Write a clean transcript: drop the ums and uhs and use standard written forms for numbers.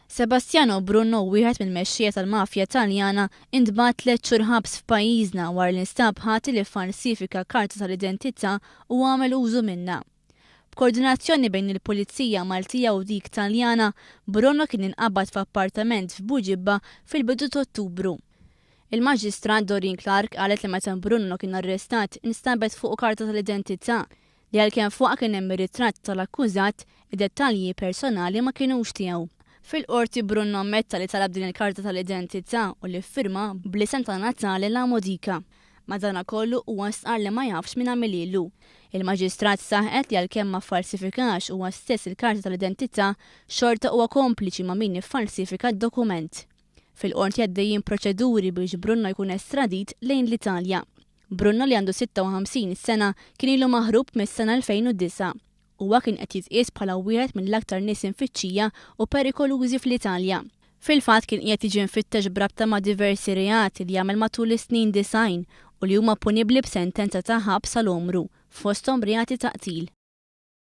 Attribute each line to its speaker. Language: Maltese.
Speaker 1: Sebastiano Brunno, wieħed mill-mexxejja tal-mafja Taljana, intbagħat 3 xhur ħabs f'pajjiżna wara li nstab ħati li ffalsifika karta tal-identità u għamel użu minnha. B'koordinazzjoni bejn il-Pulizija Maltija u dik Taljana, Brunno kien inqabad f'appartament f'Buġibba fil-bidu t'Ottubru. Il-Maġistrat Doreen Clarke qalet li meta Brunno kien arrestat instabet fuqu karta tal-identità li għalkemm fuqha kien hemm ir-ritratt tal-akkużat, id-dettalji personali ma kinux tiegħu. Fil-Qorti Brunno ammetta li talab din il-karta tal-identità u li ffirma bl-isem ta' Natale La Modica. Madanakollu huwa stqarr li ma jafx min għamilhielu. Il-Maġistrat saħqet li għalkemm ma ffalsifikax huwa stess il-karta tal-identità, xorta huwa kompliċi ma' min iffalsifika d-dokument. Fil-Qorti għaddejjin proċeduri biex Brunno jkun estradit lejn l-Italja. Brunno li għandu 56 sena kien ilu maħrub mis-sena 2009. Huwa kien qed jitqies bħala wieħed mill-aktar nies imfittxija u perikolużi fl-Italja. Fil-fatt kien qiegħed jiġi mfittex b'rabta ma' diversi reati li għamel matul is-snin 90 u li huma punibbli b'sentenza ta' ħabs għal għomru, fosthom reati ta' qtil.